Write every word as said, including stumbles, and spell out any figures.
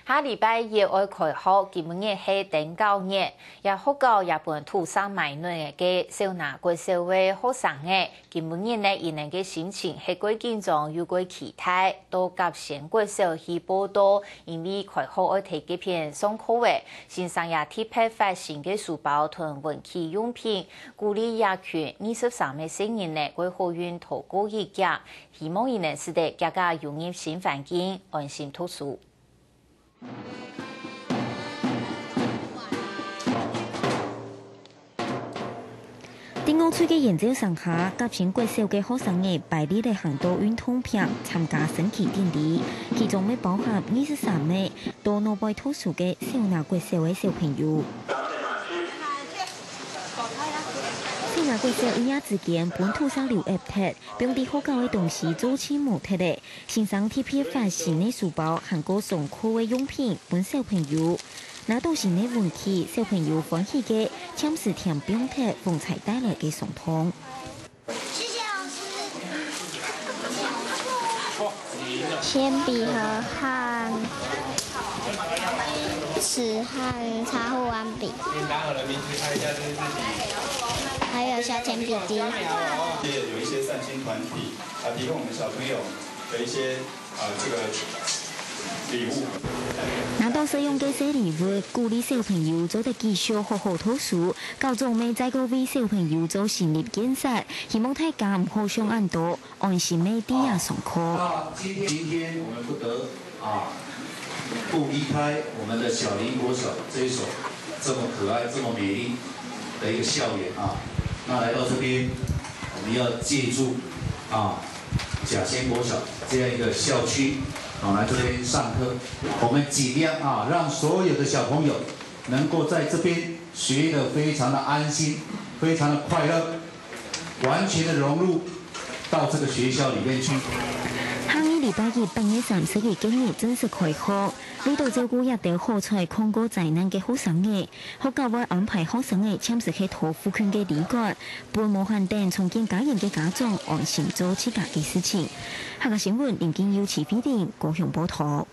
下禮拜一愛開學，今晡日係登校日，這學校也分土生埋卵个小林國小个學生仔，今晡日呢，佢等个心情係過緊張又過期待，到甲仙國小去報到，因為開學愛在該片上課仔，先生也特別發新个書包同文具用品，鼓勵這群二十三个細人仔過好運逃過一劫，希望佢等使得遽遽融入新環境，安心讀書。 在外出个胭脂城下，甲仙國小个學生仔排列仔行到運動坪參加升旗典禮，其中乜包含二十三个到外背讀書个小林國小个小朋友。小林國小一夜之間分土石流揹忒，放在學校个東西做盡無忒咧。 先生特別發新个書包，還過上課个用品分小朋友。拿到新个文具，小朋友歡喜个，暫時添放忒風搓帶來个傷痛。謝謝老師。鉛筆盒和尺和插畫筆。先拿好了，名字看一下，这是自己。还有削铅笔机。有一些善心团体啊，提供我们小朋友的一些 啊，这个礼物。拿到實用个小禮物，鼓勵小朋友做得繼續好好讀書。校長乜再過為小朋友做心理建設，希望大家毋好想恁多，安心个在家上課。那今天，今天我们不得啊，不离开我们的小林国小这一所这么可爱、这么美丽的一个校园啊。那来到这边，我们要借助啊 甲仙国小这样一个校区，啊，来这边上课。我们尽量啊，让所有的小朋友能够在这边学得非常的安心，非常的快乐，完全的融入到这个学校里面去。下二禮拜一，八月三十一个日正式開學，為到照顧這兜好彩抗過災難个學生仔， 學校會安排學生仔暫時歇到附近个旅館，分無閒等重建家園个家長安心做自家个事情。客家新聞林金佑、徐飛玲高雄報導。